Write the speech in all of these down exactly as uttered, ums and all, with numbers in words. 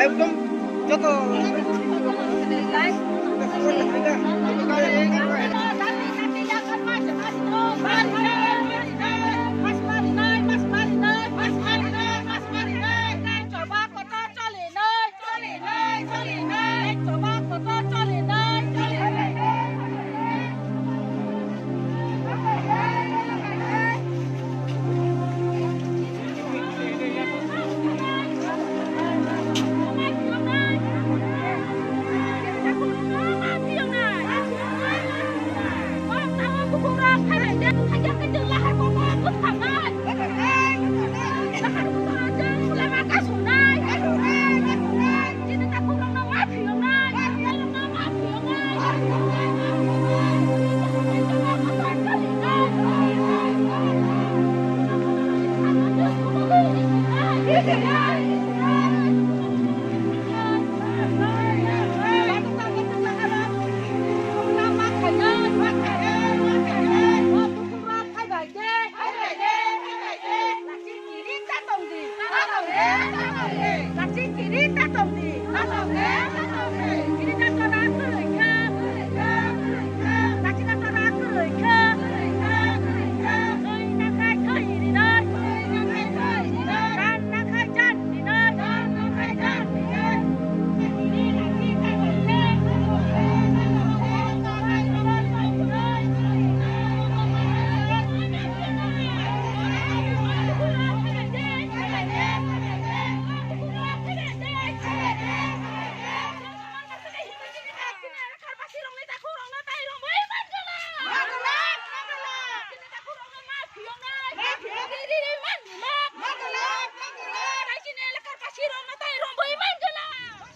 একদম যত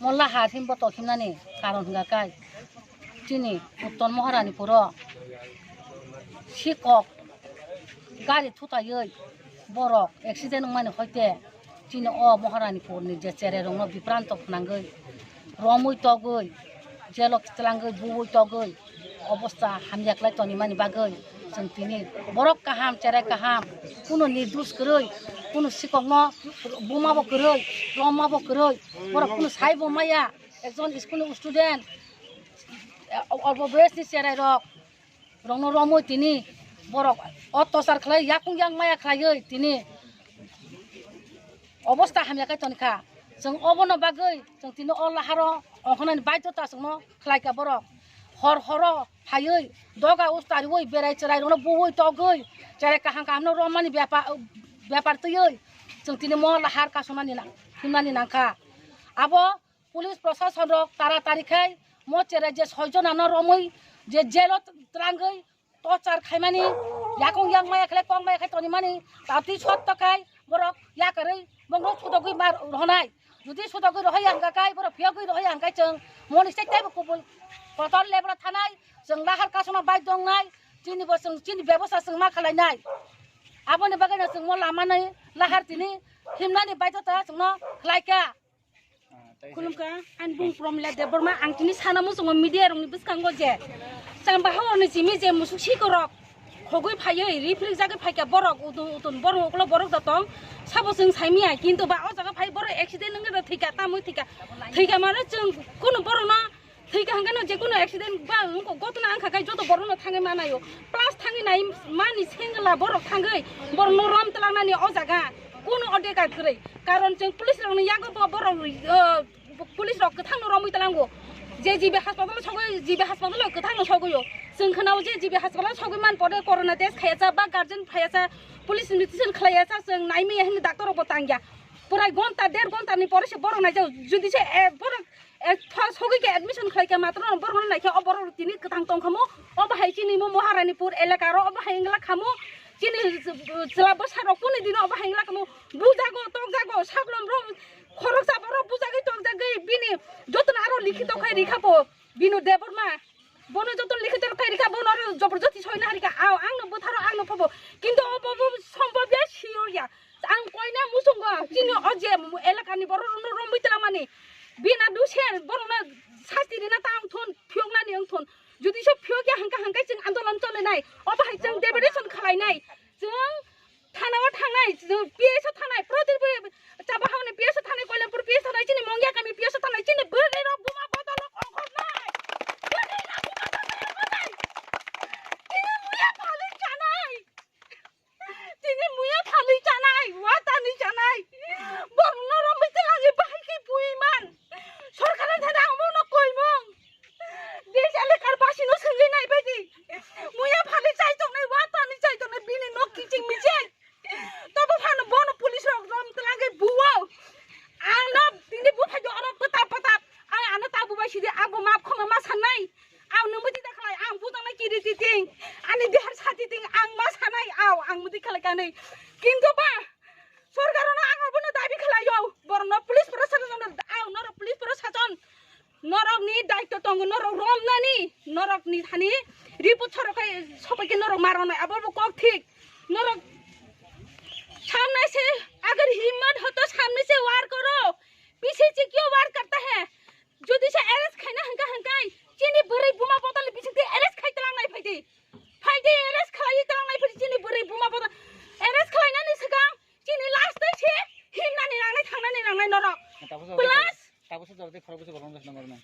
Molla har himbo tokhimnani karon hwnga kai chini Uttor Maharani puro sikok gari thutaiwi borok accident wngmani hoite chini o Maharani purni je cherai rokno bipranto khnangwi romwi togwi jelo twlangwi buwi togwi obosta hamya khlai tonimani bagwi chwng tini borok kaham cherai kaham kunu nirdush kwrwi kunu sikokno bumabo kwrwi romabo kwrwi borok kunu saibo maya ekjon school ni student olpo boyos ni cherai rok rokno romwi tini borok o tochar khlai yakung yang maya khlaiwi tini obosta hamya khe toni kha. Chwng obono bagwi chwng tini o laharo ongkhanani baidhota chwngno khlai kha borok. Hor horo phaiwi doga us tariwi berai cherai rokno buwi togwi cherai kaham kaham no romani bepar bepar twiwi chwng tini mo lahar kasumani nang himnani nangkha. Abo Police prosason rok taratari khai mo cherai je soi jona no romwi je jail o twlangwi torture khaimani yakung yang maya khlai kok maya khai tonimani tati sot tokai borok yakarwi bongno sudogwi mar rohonai jodi sudogwi rohoi ang kai borok phiyogwi rohoi ang kai chwng moni stai taibo kubul kotor lebra thanai chwng lahar kasuma bai dongnai chini bo chwng chini bebosta chwng ma khlainai aboni bagwi no chwng mo lama nai lahar tini himnani baidhota chwngno khlaikha. Khulumkha, ani bung Promila Debbarma, ang tini sana muchungo media rokni bwskango je, chamba haorni simi je musuk sikorok khogwi phaiwi riphrikjagwi phaikha borok, utun utun borok uklo borok da tong, sabo chwng saimanya, kintu ba o jaga phai borok accident wngwi da thwikha, tamwi thwikha, thwikha mano chwng kunu borokno thwikha hwnkhe no je kunu accident ba wngkha, gotona wngkha khe joto borokno thangwi manaio, plus thangwi nai mani sengla borok thangwi borokno rom twlangnani o jaga. Kunu odhikar kwrwi. Karon chwng police rokni yago bo borok, uh, police rok kwthangno romwi tlango. J G B hospital sogwi, G B hospital kwthangno sogwio. Chwng khwnao je G B hospital sogwi man pore corona test khayasa ba guardian phayasa, police investigation khlayasa, chwng naimaya hwnwi doctor rokbo tangya. Purai gonta, der gonta ni pore se borok naijao. Jodi se, eh, borok Eh, tho-, sogwi khe admission khlai khe matwrwng borokno naikhe o borok tini kwthang tong kha mo, o bahai chini mo Maharanipur elaka ro, o bahai wngla kha mo, chini chwla bwsa rok kunu dino o bahai wngla kha mo, bujago, tokjago, saklom rok khoroksa borok bujagwi tokjagwi bini jotono aro likhito khai rikha bo, Binu Debbarma, bono jotono likhito khai rikha, bono aro joborjosti soina harikha, ao, angno bwtharo, angno phobo, kintu o bo, bo sombobya siyorya. Ang koina muchungo, chini o Je elakani borok romwi twlangmani. Bina duse borokno sasti rina ta wngthun, phiyoknani wngthun. Jodi se phiyokya hwnkha hwnkhe chwng andolon cholinai. Obo hai chwng deputation khwlainai. Chwng thanao thangnai, chwng P S o thangnai. Protipuri Chabahauni P S o thangnai, Koilampur P S o thangnai, chini Mongya kami P S o thangnai, chini bwrwirok buma bodolrok ongkhornai. Bwrwirok buma bodolrok ongkhornai. Chini muya phalwi chanai. Tini muya phalwi chanai, watani chanai. Borokno romwi twlangwi bahai khe bui man. Sorkarni thani ang bono koimung. Desh elekar basino swngwi naibaidi. Muya phalwi chai tongnai, watani chai tongnai, bini nok kiching miching. Tobo phano bono police rok rom twlangwi buo. Angno tini buphai oro pwtap pwtap. Ang ano ta bubai sidi, abo map khoma ma sanai. Ang nungmudi da khlai, ang bujaknai kiri titing, ani dehar sa titing, ang ma sanai, aw, ang mudi khlai kanwi. Kintu ba, sorkarono ang abono dabi khlaio, borokno police proshasonno, aw, norok police proshasonno, norokni daitto tongo, norok romnani, norokni thani report sorok khai sopai khe norok maronai, abo bo kok thik, norok samne se agar himmat ho to samne se war karo, piche se kyun war karta hai? Jodi se arrest khaina hwnkha hwnkhe chini bwrwi buma bodol ni bisingtwi arrest khai twlangnai phaidi. Phaidi arrest khlaiwi twlangnai phaidi chini bwrwi buma bodol. Arrest khlainani swkang chini last tei se himnani nangnai thangnani nangnai norok. Plus tabukhe jortwi khorokbwswk romjakha norokno.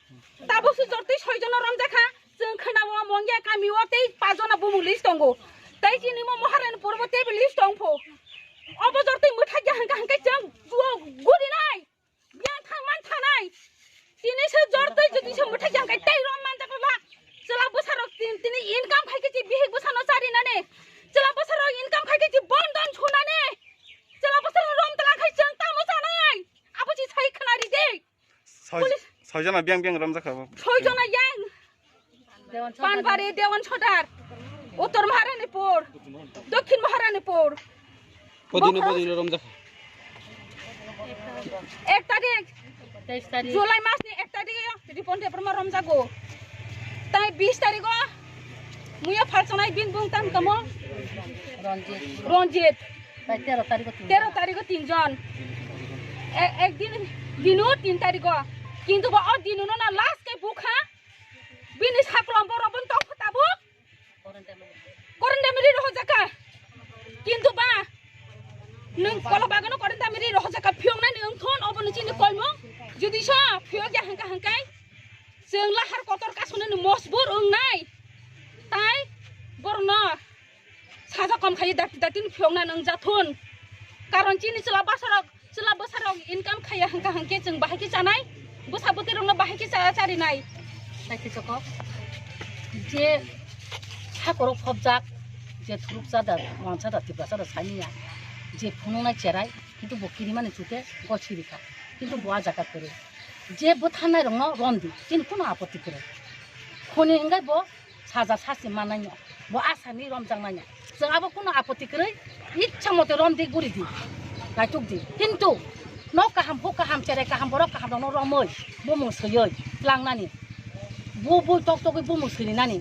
Tabukhe jortwi soijono romjakha. Chwng khwnao Mongya kamio tei pajona bumung list tongo. Tei chini mo Maharani purbo teibo list tongpho. Obo jortwi mwthakya hwnkha hwnkhe chwng juo gurinai. Biyang thangman thanai. Tini se jor tei jodi se mwthai jang kai tei rom man jak la. Chwla bwsarok tin tini income khai khe chi bihik bwsano chari nani. Chwla bwsarok income khai khe chi bondon sunani. Chwla bwsarok rom tlang khai chwng tamo chanai. Abo chi sai khna ri de. Soi-, Police. Soijona biyang biyang rom jakha bo. Soijona yang. Panbari, Dewan Sodar, Uttor Maharanipur, Dokhin Maharanipur. Bodino, bodino romjak. Ek tarik, July mas ni ek tarik o Ripon Debbarma romjago. Tai bis tarik o muya phalsonai bin bung tam kamo? Ranjit. Ranjit. Tai tero tarik o tin. Tero tarik o tinjon. E-, ek din, dino tin tarik o. Kintu bo o dino no na last ke bukha. Bini saklom borok boni tong pha tabuk. Koren damiri rohorjaka. Kintu ba nwng kola bagano koren damiri rohorjaka phiyoknani wngthon obo ni chini koimung. Jodi so phiyokya hwnkha hwnkhe chwng lahar kotor kasonani mosbur wngnai. Tai borokno saja kom khai dati dati ni phiyokna nung jathun. Karon chini chwla bwsarok, chwla bwsarok income khaiya hwnkha hwnkhe chwng bahai khe chanai, bwsa bwtwi rokno bahai khe cha-, charinai. Naithotok je hakorok phobjak, je thuruk chada, wansa da, tipra chada saniya, je phunuknai cherai, kintu bo kirimani chute go sirikha, kintu bo a jaga kwrwi. Je bwtharnai rokno romdi, chini kuno apoti kwrwi. Khoni hwnkhe bo saja sasi mannaino, bo asani romjaknaino. Chwng abo kuno apoti kwrwi, ichha mote romdi guridi, naitukdi. Kintu nok kaham, huk kaham, cherai kaham, borok kaham rokno romwi, bumung swiwi tlangnani. Bu bui tok tokwi bumung swirinani.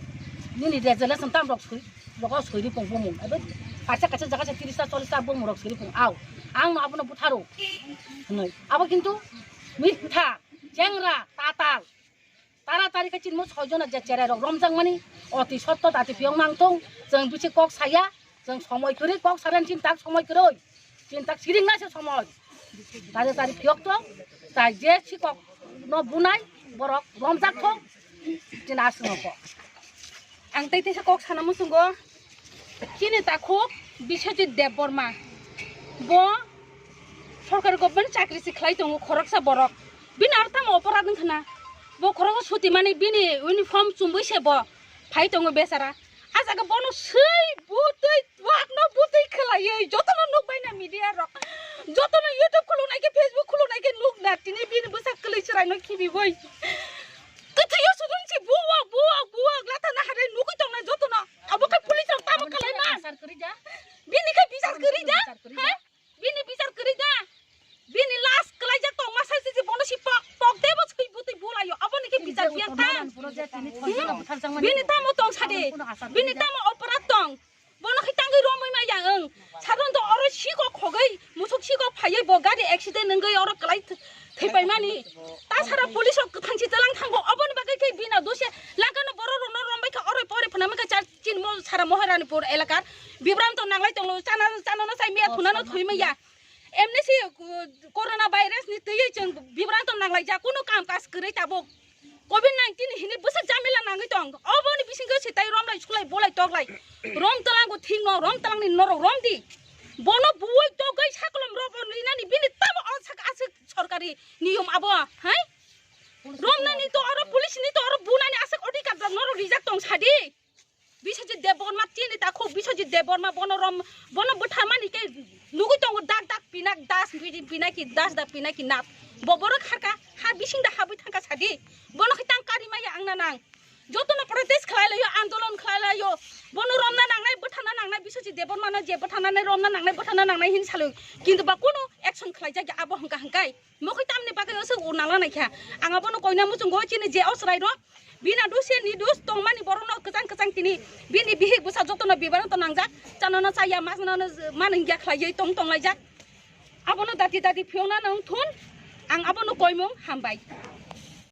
Nini resolution tam rok swi, rogo swi ripung bumung. Abo kaisa kaisa jaga se tiris ta, chollis ta bumung rok swi ripung. Au, ang no abono butharo. Hwnwi. Abo kintu mitha, chengra, tatal. Tara tari khe chini mo soi jona je cherai rok romjakmani, oti sotto dati phiyok nang thung, chwng bisi kok saya, chwng somoi kwrwi kok saran chinta somoi kwrwi, chinta siring na se somoi. Tari tari phiyok thung, tai je sikok no bunai borok romjak thung, chini aswk no kok. Ang tei teisa kok sana muchungo, chini takhuk Biswajit Debbarma, bo sorkari government chakri se khlai tongo, khoroksa borok. Bini aro tamo oporad wngkha na? Bo khoroksa suti mani bini uniform chumui se bo phai tongo bechara. A jaga bono swi butwi, wakno butwi khwlaiwi jotono nukbai na media rok. Jotono YouTube khulunai khe, Facebook khulunai khe nuk na tini bini bwsa kwlwi chwraino khibiwi. Kwthwio sudun si buwak, buwak, buwak, latha na hare nukwi tongna jotono. Abo khe police rok tamo khlai man. Bini khe bichar kwrwi da? Ha? Bini bichar kwrwi da? Bini last kwlaijak tongma sai se bono si pok, pok de bo swi butwi bulaio. Aboni khe bichar biya tang. Bini tamo tong sade. Bini tamo oporad tong. Bono khe tangwi romwi maya ang. Sadon to oro sikok khogwi, musuk sikok phaiwi bo Tadi accident wngwi oro kwlai th-, thwipaimani. Ta sara police rok kwthang si twilang thango. Oboni bagwi khe bina dose langkano borok rokno rombai kha oroi poroi phana mankha char chinmo sara Moharanipur elakar. Bibranto nanglai tonglo chana, chanano chai miya thunano thwi maya. Emni si, uh, corona virus ni twiwi chwng bibranto nanglaijak, kunu kam kaj kwrwi tabuk. Covid nineteen hini bwswk jamila nangwi tong. Oboni bisingo se tai romlai suklai bolai toklai. Rom twlango thikno, rom twlangni norok romdi. Bono buwai togwi sakolom robo rinani bini tamo o sak aswk sorkari niyom abo, hai? Romnani to oro police ni to oro bunani aswk odhikar norok rijak tong sadi. Biswajit Debbarma chini takhuk Biswajit Debbarma bono rom bono bwtharmani khe nugwi tongo dak dak pinak das bidi pinaki das da pinaki nat. Bo borok harka ha bising da habwi thangka sadi. Bono khe tang kari maya ang na nang. Jotono protest khlai laio, andolon khlai laio. Bono romna nangnai, bwtharna nangnai, Biswajit Debbarmano je bwtharnanai romna nangnai, bwtharna nangnai hin saloi. Kintu ba kunu action khlai jakya abo hwnkha hwnkhe. Mokhe tamni bagwi aswk unala naikha. Ang abono koina muchungo chini je osrai rok. Bina duse ni dus tongmani borokno kwchang kwchang tini. Bini bihik bwsa jotono bibaranto nangjak. Chanano chaya masnano manwngya khlaiwi tong tonglaijak. Abono dati dati phiyokna nang thun. Ang abono koimung hambai.